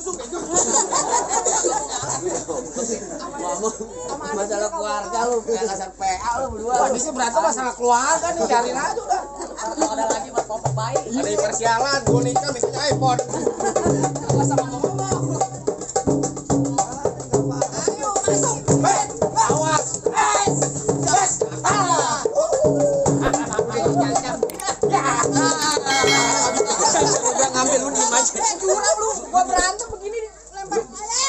tusuk itu. Masalah keluarga lu, kayak kasar PA lu berdua. Wah, ini sih berantem masalah keluarga nih, cariin aja udah. Kalau ada lagi buat papa baik. Ada yang persialan, gue nikah misalnya iPhone. Enggak sama ngomong. Ayo masuk. Awas. Yes. Ayo cancam. Ya. Udah ngambil lu diem aja. Curang lu, gua berantem begini lempar saya.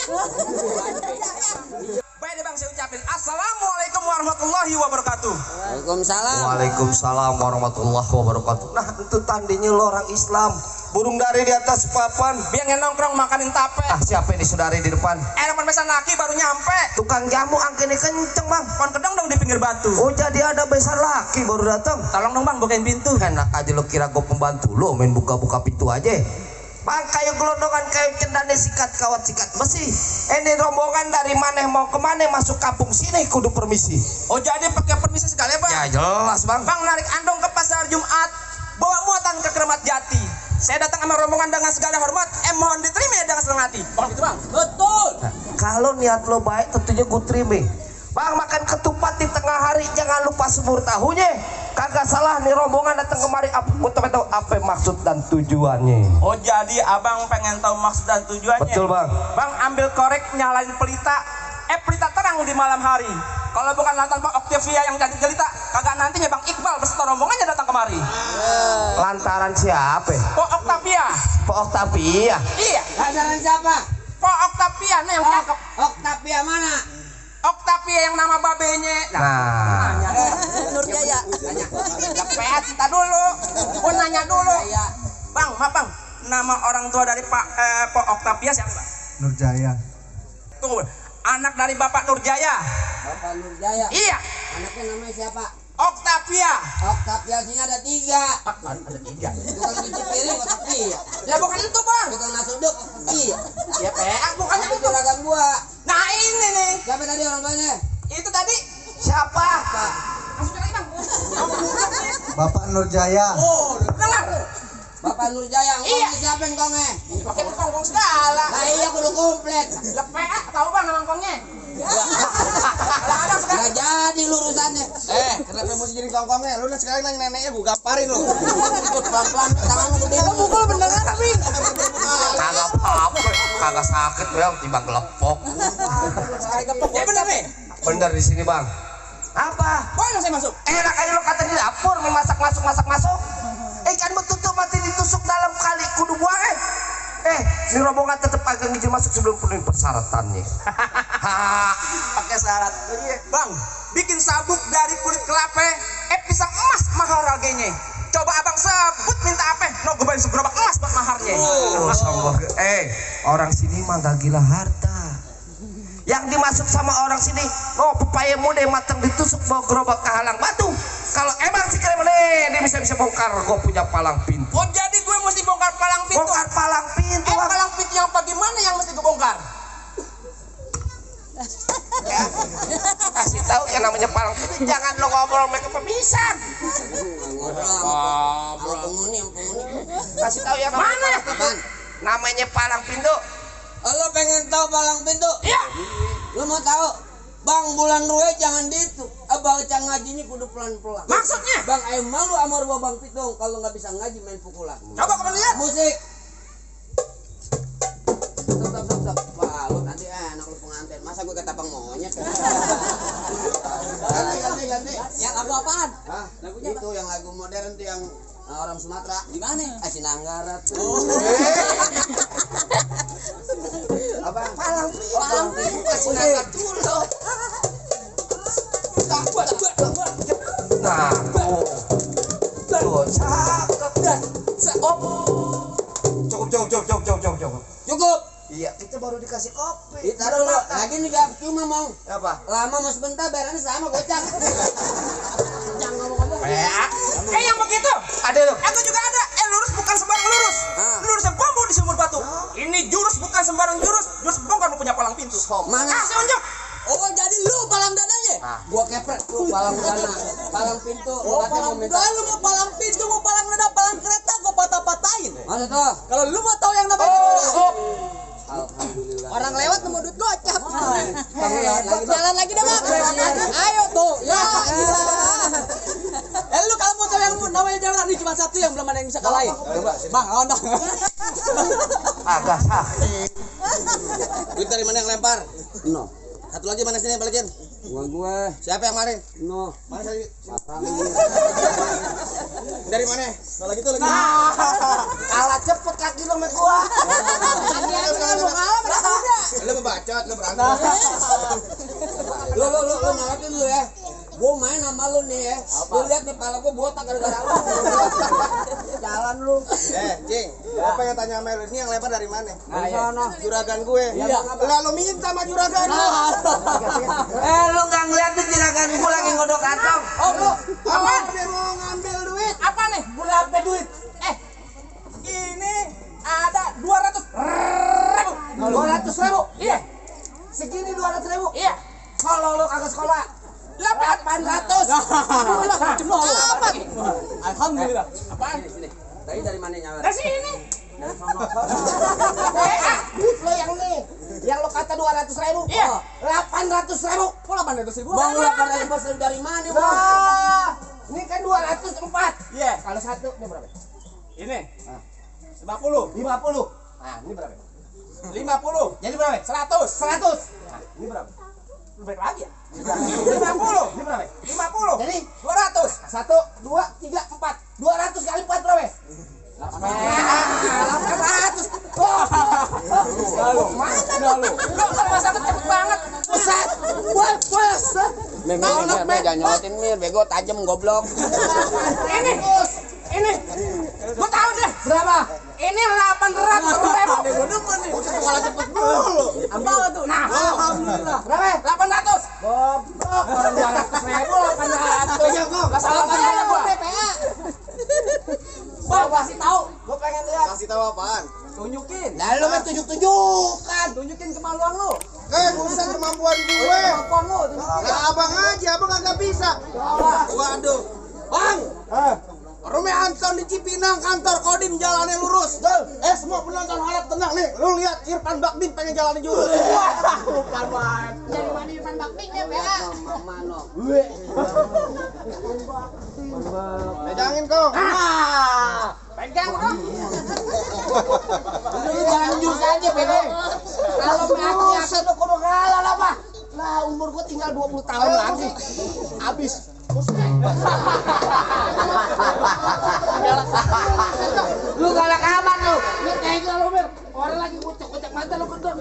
Baik deh Bang, saya ucapin Assalamualaikum warahmatullahi wabarakatuh. Waalaikumsalam. Waalaikumsalam warahmatullahi wabarakatuh. Nah, itu tandanya lo orang Islam. Burung dari di atas papan. Biar nongkrong makanin tape. Ah, siapa ini saudari di depan? Depan besan laki baru nyampe. Tukang jamu angkene kenceng, Bang. Kon kedong dong di pinggir batu. Oh, jadi ada besan laki baru datang. Tolong dong Bang, bukain pintu. Enak aja lo kira gue pembantu lo main buka-buka pintu aja. Bang, kayu gelondongan kayu cendane sikat kawat sikat besi. Ini rombongan dari mana mau kemana masuk kampung sini kudu permisi. Oh, jadi pakai permisi sekali Bang. Ya jelas, Bang. Bang narik andong ke pasar Jumat, bawa muatan ke Keramat Jati. Saya datang sama rombongan dengan segala hormat, mohon diterima dengan senang hati. Bang, gitu Bang. Betul. Nah, kalau niat lo baik tentunya gue terima. Bang, makan ketupat di tengah hari jangan lupa semur tahunya. Kagak salah nih rombongan datang kemari. Gue tahu apa maksud dan tujuannya. Oh, jadi abang pengen tahu maksud dan tujuannya? Betul, Bang. Bang ambil korek nyalain pelita. Pelita terang di malam hari. Kalau bukan lantaran Bang Octavia yang jadi jelita, kagak nantinya Bang Iqbal beserta rombongannya datang kemari. Lantaran siapa? Pok Octavia. Pak Octavia. Iya. Lantaran siapa? Pok Octavia nah yang cakep. Octavia mana? Octavia yang nama babenya. Nah, Nur Jaya. Lepet kita dulu. Oh, nanya dulu. Bang, maaf Bang. Nama orang tua dari Pok Octavia siapa? Nurjaya. Tunggu. Anak dari Bapak Nurjaya. Bapak Nur Jaya. Iya. Anaknya namanya siapa? Octavia. Octavia sini ada 3. Ada 3. Tukang cuci piring Octavia. Ya bukan itu Bang. Tukang nasuduk Octavia. Ya PA bukannya Itu itu. juragan gua. Nah ini nih. Siapa tadi orang tuanya? Itu tadi. siapa? Masukin lagi Bang. Bapak Nurjaya. Oh, dengar. Bapak Nur Jaya. Iya. Ngomongnya siapa engkongnya? Pakai kongkong segala. Nah iya kudu komplit. Lah PA tahu Bang nama kongnya? Lah ada sekarang. Nggak jadi lurusannya. Kenapa mesti jadi kongkongnya? Lu udah sekali nanya neneknya gue gamparin lu. Pelan-pelan tangan lu gede. Mukul beneran tapi. Kagak apa-apa, kagak sakit ya, tiba gelepok. Ya bener nih. Bener di sini, Bang. Apa? Boleh saya masuk? Enak aja lo kata di dapur, masak masuk. Ikan betutu mati ditusuk dalam kali kudu buang si rombongan tetep agak ngizin masuk sebelum penuhi persyaratannya. Pakai syarat. Bang, bikin sabuk dari kulit kelapa, pisang emas mahal harganya. Coba abang sebut minta apa? No gue bayar segerobak emas buat maharnya. Sombong. Orang sini mah gak gila harta. Yang dimasuk sama orang sini, pepaya muda yang matang ditusuk bawa gerobak ke halang batu. Kalau emang si keren dia bisa bongkar, gue punya palang pintu. Oh jadi gue mesti bongkar palang pintu? Bongkar palang pintu. Palang pintu yang bagaimana yang mesti gue bongkar? Ya, kasih tahu yang namanya palang pintu. Jangan lo ngobrol mereka pemisan. Ngobrol. Penghuni. Kasih tahu yang namanya Apaan? namanya palang pintu. Lo pengen tahu palang pintu? Iya. Lo mau tahu? Bang bulan ruwe jangan ditu. Abang cang ngajinya kudu pelan-pelan. Maksudnya? Bang ayo malu amar gua Bang Pitung kalau nggak bisa ngaji main pukulan. Coba kamu lihat. Musik. Stop. Wah, lu nanti enak lu pengantin. Masa gua ketapang monyet? Ganti. Yang lagu apaan? Hah? Lagunya itu yang lagu modern tuh yang orang Sumatera. Di mana? Sinanggarat. Apa? Palang pintu. Sinanggarat dulu. Nah, tuh, cakep. Cukup. Iya, kita baru dikasih kopi. Kita dulu. Lagi nih gak cuma mau. Apa? Lama mau sebentar bayarannya sama gocap. Jangan ngomong-ngomong. Yang begitu. Ada loh. Aku juga ada. Lurus bukan sembarang lurus. Lurus yang bambu di sumur batu. Ini jurus bukan sembarang jurus. Jurus bongkar lu punya palang pintu. Mana? Kasih unjuk. Oh jadi lu palang dadanya? Gua kepret lu palang dana, palang pintu. Oh palang dana, lu mau palang pintu, mau palang dana, palang kereta, gua patah-patahin. Mana tuh? Kalau lu mau tahu yang namanya Alhamdulillah. Orang lewat nemu duit gocap. Jalan lagi deh, Bang. Ayo tuh. Ya. Lu kalau mau yang namanya jalan ini cuma satu yang belum ada yang bisa kalahin. Coba, Bang, lawan dong. Agak sakit. Duit dari mana yang lempar? No. Satu lagi mana sini balikin? Gue. Siapa yang marin? No. Mana tadi? Dari mana? Kalau gitu lagi. Kalah cepet kaki lo sama gua. Lu membacot, lu berantem. Lu nyalatin dulu ya. Gua main sama lu nih ya. Lu lihat nih pala gua botak gara-gara lu. Jalan lu. Cing, gua pengen tanya sama lu, ini yang lempar dari mana? Dari sana. Juragan gue. Iya. Lalu minta sama juragan lu. Lu nggak ngeliat tuh juragan gua lagi ngodok kantong. Oh, lu. Apa? Dia mau ngambil duit. Apa nih? Berapa duit? Ini ada 200.000. 200.000. Iya. Segini 200.000. Iya. Kalau lu kagak sekolah 800. Alhamdulillah. Apaan? Dari mana nyala? Dari sini. duit lo yang nih. Yang lo kata 200.000. Iya. 800.000. Kok 800.000? Bang, lu 800.000 dari mana, Bang? Wah, ini kan 204. Iya. Kalau satu ini berapa? Ini. 50. 50. Nah, ini berapa? 50. Jadi berapa? 100. 100. Nah, ini berapa? Lebih lagi ya? 50. Ini berapa? 50. Jadi 200. 1, 2, 3, 4. 200 kali 4 berapa? 800. Mana lu? Lu kalau sakit cepet banget. Pusat. Bos. Mir, jangan nyolotin Mir, bego tajam goblok. Ini. Gua tahu deh. Berapa? Ini 800.000. Sekolah cepet dulu. Apa tuh? Nah, Alhamdulillah. Berapa? 800. Goblok, orang 200.000 800. Iya kok. Gak salah kan ya gua. PPA. Bang, kasih tahu. Gua pengen lihat. Kasih tahu apaan? Tunjukin. Nah, lu main tunjuk-tunjukkan. Tunjukin kemaluan lu. Urusan kemampuan gue. Kemampuan lu. Tunjukin. Nah, abang aja, abang nggak bisa. Waduh. Bang. Rumi Anton di Cipinang, kantor Kodim jalannya lurus. Semua penonton harap tenang nih. Lu lihat Irfan Bakdim pengen jalanin jurus. Dari mana Irfan Baktinya, PA? Mano. Pegangin kong. Pegang dong. Lu jangan jurus aja, bego. Kalau aku yakin lu kudu kalah lah, Pak. Lah, umur gua tinggal 20 tahun lagi. Habis. Lu galak amat lu. Lu tega lu, Mir. Orang lagi kucek-kucek mata lu kedon.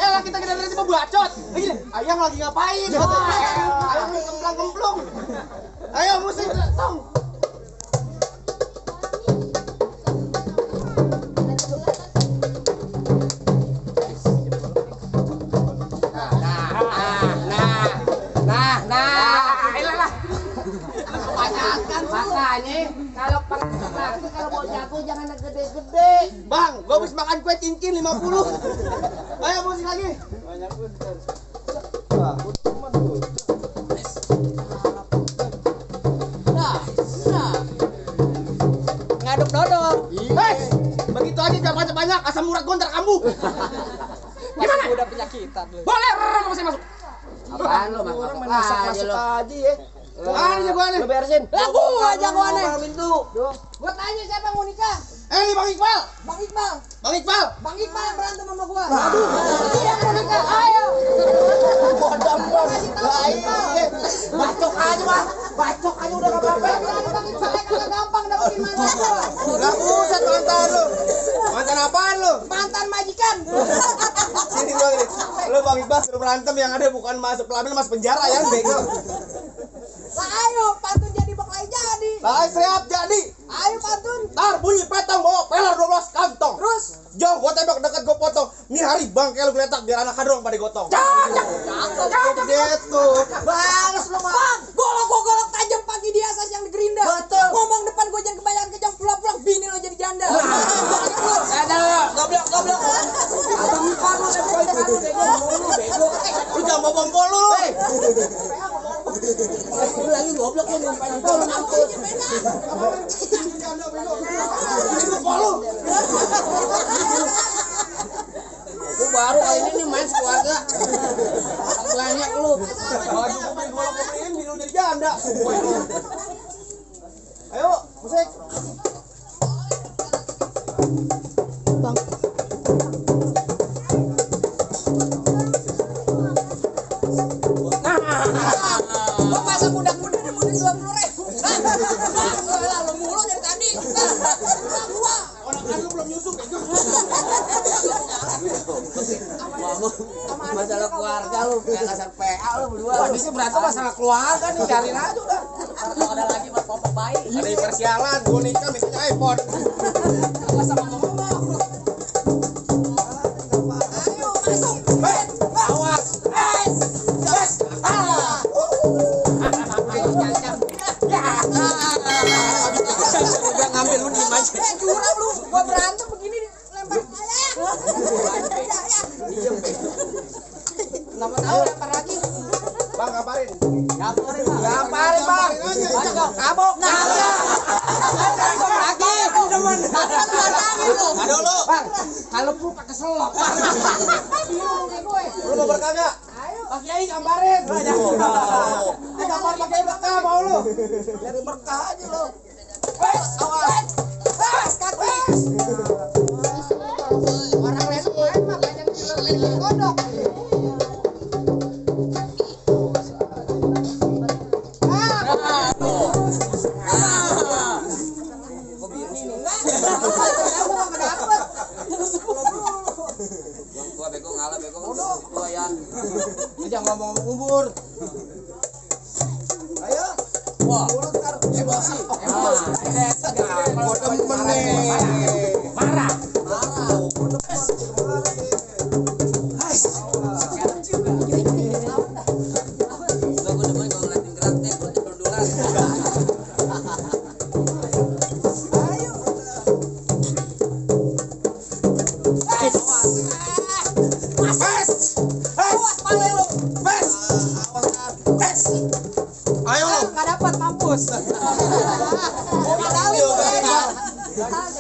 Lah kita dari cuma bacot. Begini, ayam lagi ngapain? Ayam kemplang-kemplung. Ayo musik tong. Makanya kalau mau jago jangan yang gede-gede. Bang, gua habis makan kue cincin 50. Ayo musik lagi. Ngaduk dodol. Begitu aja jangan banyak-banyak, asam urat gua ntar kambuh. Gimana? Udah penyakitan lu. Boleh, masih masuk. Apaan lu masuk aja lu? aja ya. Mana jagoannya? Lu beresin. Lah gua jagoannya. Pintu. Gua tanya siapa yang mau nikah? Ini Bang Iqbal. Bang Iqbal. Bang Iqbal. Bang Iqbal yang berantem sama gua. Aduh. Dia yang mau nikah. Ayo. Bodoh. Kasih tahu Bang Iqbal. Bacok aja, Bang. Bacok aja udah enggak apa-apa. Bang Iqbal kagak gampang dapetin mantan. Lah buset mantan lu. Mantan apaan lu? Mantan majikan. Sini gua ini. Lu Bang Iqbal suruh berantem yang ada bukan masuk pelamin masuk penjara ya, bego. Lah ayo pantun jadi baklai jadi. Lah siap jadi. Ayo pantun. Tar bunyi petong bawa peler 12 kantong. Terus Jong gua tembak dekat gua potong. Nih hari bangke lu geletak biar anak hadrong pada gotong. Gitu. Balas lu, Bang. Bang, golok tajam pagi di asas yang di gerinda. Betul. Ngomong depan gua jangan kebanyakan kejang pulang-pulang bini lo jadi janda. Goblok. Abang Iqbal lo bego. Lu jangan bawa bom lu. Lu lagi goblok lu nyumpain lu mampus. Ini gua lu. Belanda. Ayo, musik. Gua pasang muda-muda dan muda 20.000. Lalu mulu dari tadi. Gua. Orang kan lu belum nyusuk ya. Masalah keluarga lu kayak kasar PA lu berdua. Wah, ini sih berantem masalah keluarga nih, cariin aja udah. Kalau ada lagi buat papa baik. Ada persialan, gua nikah mintanya iPhone. Gua sama ngomong. Ayo masuk. Awas. Udah ngambil lu di aja. Curang lu. Gua berantem begini lempar. Nama tahu lempar lagi. Bang, kabarin. Gamparin Gamparin, Bang. aja. Kamu Lagi. Teman. Aduh lu. Bang, kalau perlu pakai selop. Lu mau berkah enggak? Pak Kiai gambarin. Gambar pakai berkah mau lu. Nyari berkah aja lo. Awas kaki. Orang lain main mah banyak film kodok. Gua bego ngalah bego gua ya. Jangan ngomong umur. Ayo. Wah, Emosi. Gua demen nih. Marah. gua demen gua ngeliatin geraknya gua dul-dulan. Ayo lu. Nggak dapat mampus.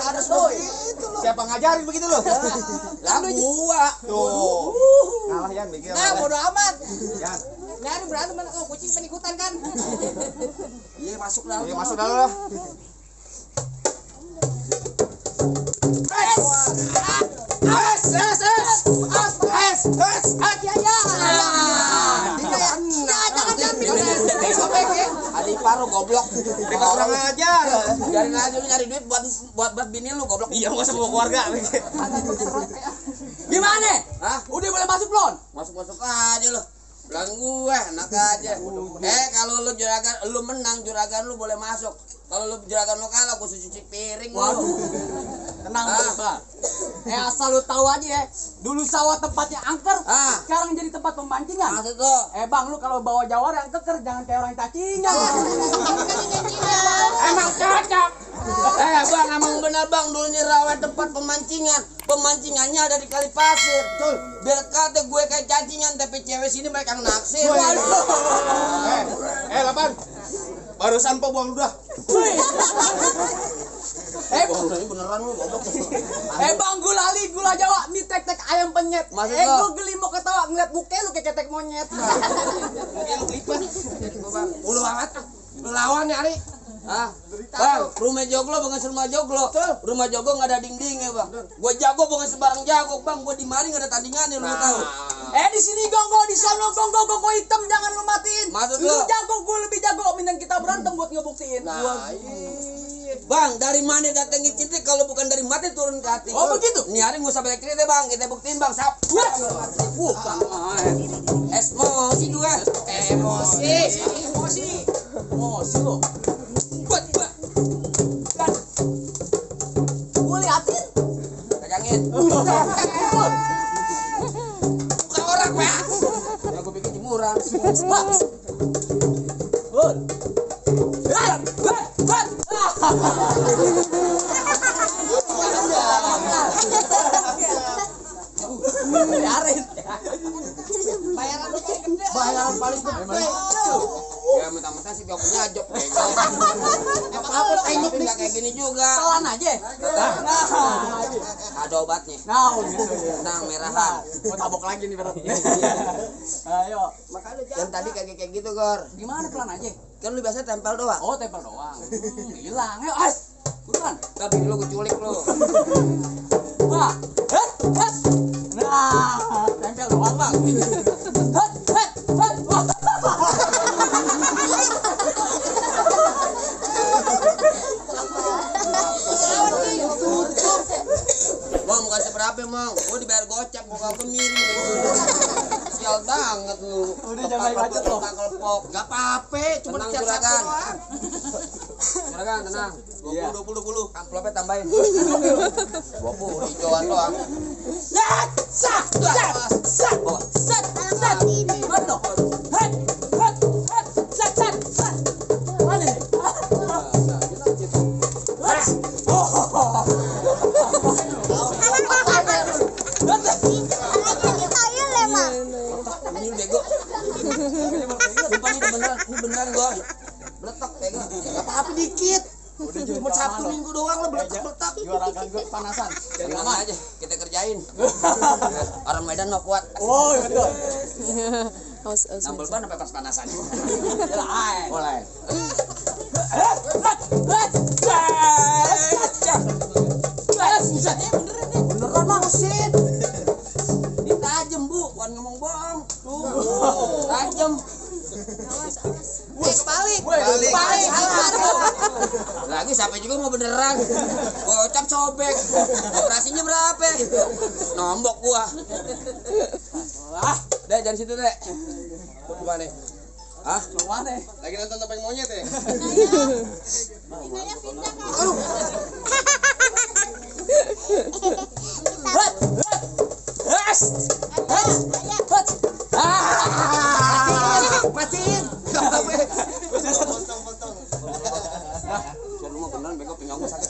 Harus begitu lu. Siapa ngajarin begitu lu? Lah gua. Tuh. Kalah Yan, mikir. Nah, bodo amat. Yan. Nyari berantem mana oh, kucing penikutan kan. Iya masuk dah. Ayo masuk dalam lah. Ya ya. Jangan jambil. Sobek ya. Ada ipar lu goblok. Mereka kurang ajar. Biarin aja lu nyari duit buat bini lu goblok. Iya, gua sama keluarga. Gimana? Hah? Udah boleh masuk belum? Masuk aja lu. Bilang gue enak aja. Kalau lu juragan lu menang, juragan lu boleh masuk. Kalau lu juragan lu kalah, gua cuci piring lu. Waduh. Tenang, Bang. Asal lu tahu aja ya. Dulu sawah tempatnya angker, sekarang jadi tempat pemancingan. Maksud lu? Bang, lu kalau bawa jawar yang keker jangan kayak orang cacingan. Emang cocok. Bang, emang benar bang, dulunya rawa tempat pemancingan. Pemancingannya ada di kali pasir. Betul. Biar kata gue kayak cacingan, tapi cewek sini mereka naksir. Lapan. Barusan po buang ludah. Ini beneran lu goblok. Bang, gula Jawa, nih tek-tek ayam penyet. Maksud lo? Gue geli mau ketawa ngeliat muka lu kayak ketek monyet. Mungkin lu kelipet. Ulu amat. Lu lawan nyari. Bang, rumah joglo bukan rumah joglo. Rumah joglo nggak ada dindingnya bang. Gue jago bukan sembarang jago bang. Gue di mari nggak ada tandingannya lu tahu. Di sini gonggo, di sana gonggo hitam jangan lu matiin. Maksud lu lo? jago, gue lebih jago. Mending kita berantem buat ngebuktiin. Bang, dari mana datangnya cinta kalau bukan dari mati turun ke hati. Oh, begitu? Nih hari nggak usah banyak cerita bang, kita buktiin bang. Sap. Emosi gue. Emosi lo. Gue liatin. Pegangin. Bukan orang, Pak. Ya gue bikin jemuran. Bayaran paling gede. Ya mentang-mentang kasih topinya ajok apa teknik nggak kayak gini juga. Pelan aja. Nah, Ada obatnya. nah gitu. Benang merahan. Mau tabok lagi nih berarti. Ayo. Yang tadi kayak gitu Gor. Gimana pelan aja? Kan lu biasa tempel doang. Oh, tempel doang. Hilang. Ayo, as. Buruan. Tapi lu kuculik lu. Wah. Het. Nah, tempel doang, Bang. Het. Wah. Bang, bukan seberapa, Bang. Gua dibayar gocap, gua gak miring kayak gitu. Sial banget lu. Udah jangan bacot lo. Kelepok. Gak apa-apa, cuma Tenang, dicat juragan. doang. Juragan, tenang. 20. Amplopnya tambahin. 20 hijauan doang. Sak. Mana? Het. Sak. Mana nih? Ini bego. Sumpah ini beneran Gor. Beletak bego. Gak apa-apa dikit. Cuma 1 minggu doang lah beletak-beletak. Juara kan gue panasan. Tenang aja, kita kerjain. Orang Medan mah kuat. Oh, betul. Nambel ban sampai pas panasan. Mulai. Mulai. Beneran mah mesin. Ditajem Bu, bukan ngomong bohong. Tuh. Tajem. Balik. Lagi sampai juga mau beneran. Gocap sobek. Operasinya berapa? Nombok gua. Dek, jangan situ, Dek. Gimana? Hah? Mana? Lagi nonton topeng monyet ya? Matiin. Lu mau beneran bego pinggang gua sakit.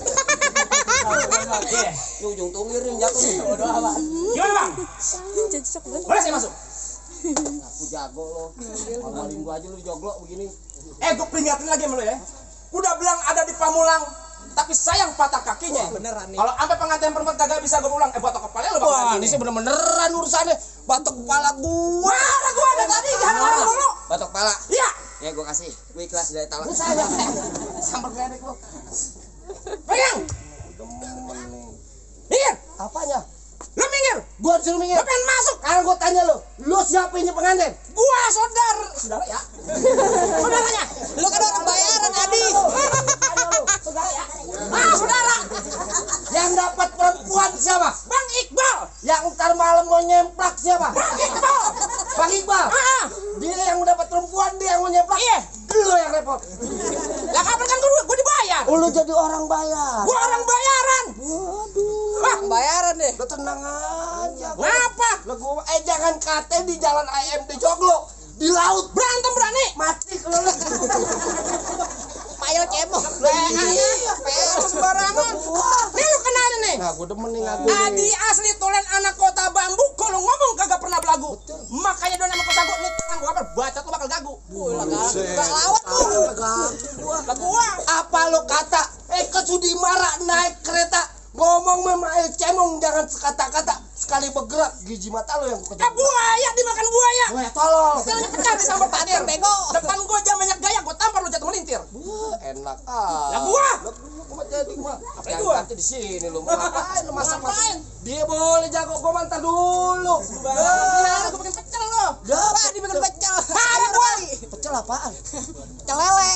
Lu ujung tungir yang jatuh nih. Gimana bang? Boleh saya masuk? Aku jago lo. Ngamalin gua aja lu joglok begini. Gue peringatin lagi sama lo ya. Udah bilang ada di Pamulang, tapi sayang patah kakinya. Beneran nih. Kalau sampai pengantin perempuan kagak bisa gue pulang, batok kepala lo bang. Wah, ini sih bener-beneran urusannya. Batok kepala gua. Mana gua ada tadi, jangan ngomong dulu. Batok pala. Iya. Ya gua kasih. Gua ikhlas dari talak. Saya sampai gledek lo. Pegang. Minggir. Apanya? Lo minggir. Gua disuruh minggir. Lo pengen masuk. Sekarang gua tanya lu siapa ini pengantin? Gua saudara ya. Saudaranya. Lu kan orang bayaran, Adi. Saudara ya. Saudara. Yang dapat perempuan siapa? Bang Iqbal. Yang ntar malam mau nyemplak siapa? Bang Iqbal. Bang Iqbal. Dia yang dapat perempuan, dia yang mau nyemplak. Iya. Lu yang repot. Lah kapan kan gua dibayar? Lu jadi orang bayar. Gua orang bayaran. Waduh. Bayaran deh. Lu tenang aja. Ngapa? Lu gua jangan kate di jalan IM di Joglo. Di laut Berantem berani. mati kalau lu. Payel cemong. Iya, Sembarangan. Nih lu kenalin nih. Nah, gua demen nih ngaku Adi nih. asli tulen anak kota Bambu. Kalau ngomong kagak pernah belagu. Makanya dia nama kota gua nih tangan gua bacot lu bakal gagu. Gak lawat lu. Lah gua. Apa lu kata? Ke Sudimara naik kereta ngomong memang cemong jangan sekata-kata sekali bergerak gigi mata lu yang kejam. Buaya dimakan buaya. Wah, tolong. Sekarang pecah di sambar padir. Bego. Depan gua jam banyak gaya gua tampar lu jatuh melintir. Enak ah. Lah gua. Gua jadi gua. Apa gua? Nanti di sini lu. Mau ngapain lu masak? Ngapain? Dia boleh jago gua mantar dulu. Gua bikin pecel lu. Dapat Dibikin pecel. Apa gua? pecel apaan? Celele.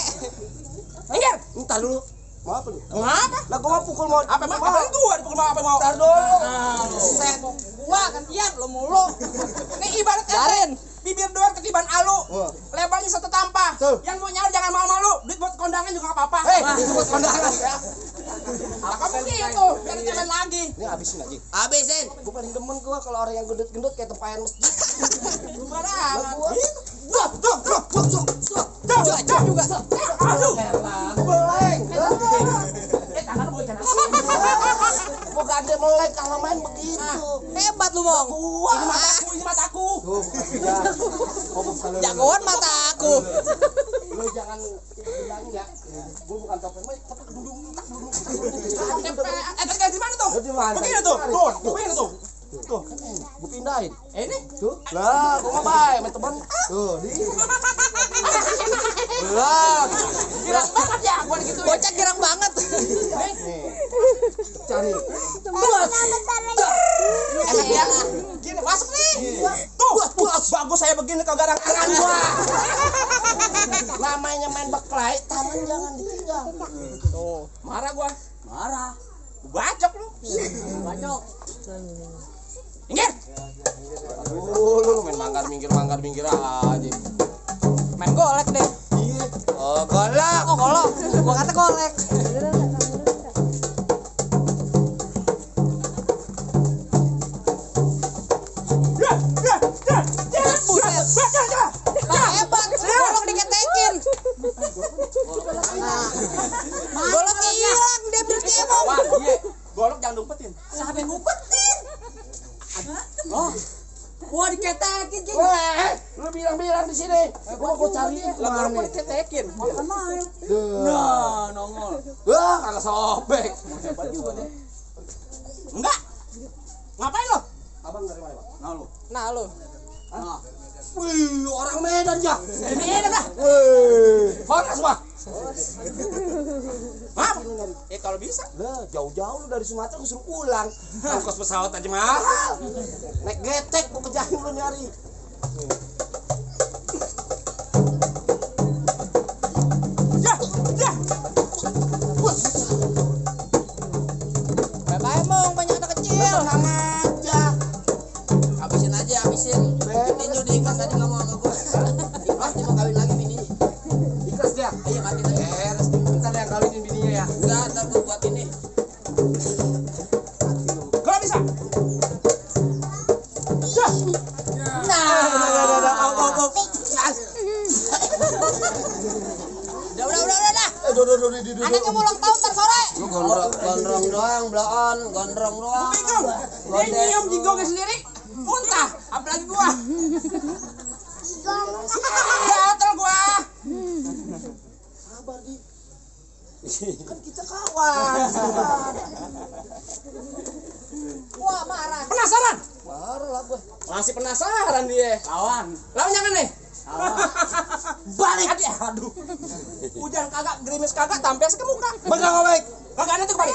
Minggir. Entar dulu. Mau apa lu? Ngapa? Lah gua mau pukul mau. Apa mau? Apa gua dipukul mau apa mau? Entar dulu. Set. Gua gantian lu mulu. Nih ibarat Garin. bibir doang ketiban alu. Lebarnya satu tampah. Tuh. Yang mau nyaur jangan malu-malu. Duit buat kondangan juga enggak apa-apa. Itu buat kondangan. Lah kamu gitu, jangan cemen lagi. Ini habisin aja. Habisin. Gua paling demen gua kalau orang yang gendut-gendut kayak tempayan masjid. Sembarangan. Gua juga. Aduh. meleng. Tangan boy kan. Gua gak ada meleng kalau main begitu. Hebat lu, Mong. Ini mataku. Tuh, ya. Ngomong kalau Jagoan mata aku. lu jangan jangan kita bilangin ya. Gue bukan topeng, tapi dudung. Tadi di mana tuh? Di mana? Begini tuh. Tuh, begini tuh. Tuh, gue pindahin. Ini Tuh, lah, gue mah baik, sama teman. Tuh, di. Lah, girang banget ya, gua gitu. Bocah girang banget. cari. Enak ya. Gini masuk nih. Tuh, bagus saya begini kagak ada tangan gua. Namanya main baklai, tangan jangan ditinggal. Tuh, marah gua. Marah. Bacok lu. Bacok. Minggir. Lu main manggar-minggir aja. Main golek deh. Oh, golok. Oh, golok. Gua kata golek. Hebat, golok diketekin. Golok hilang, dia berkemo. Wah, iya. Golok jangan diumpetin. Siapa yang ngumpetin? Oh. Gua diketekin jadi. Lu bilang di sini. Gua cari. Lah golok gua diketekin. Makan main. Nah, nongol. Wah, kagak sobek. Enggak. Ngapain lo? Abang dari mana, Bang? Nah, lu. Nah. Wih, orang Medan ya. Ini dah. Horas, Bang. Maaf. Kalau bisa. Lah, jauh-jauh lu dari Sumatera gua suruh pulang. Ongkos pesawat aja mahal. Naik getek gua kejahin lu nyari. Ya. Bye-bye, Mong, banyak anak kecil. Tenang aja. Habisin aja, habisin. Bininya udah ikhlas tadi ngomong sama gue. Ikhlas dia mau kawin lagi bininya. Ikhlas dia. Iya, mati lagi. Beres, ntar yang kawinin bininya ya. Enggak, ntar gue buat ini. Kalau bisa. Ya. Udah. Anaknya mau ulang tahun ntar sore. Gondrong doang, bloon. Gondrong doang. Bingung. Dia nyium jinggongnya sendiri. Muntah. Apalagi gua. Gatel gua. Sabar, Di. Kan kita kawan. Wah, marah. Penasaran? Marah lah gue. Masih penasaran dia. Lawan. Lawan jangan nih. Balik. Aduh. Hujan kagak, gerimis kagak, tampes ke muka. Bener nggak baik? Kagak ada tuh balik.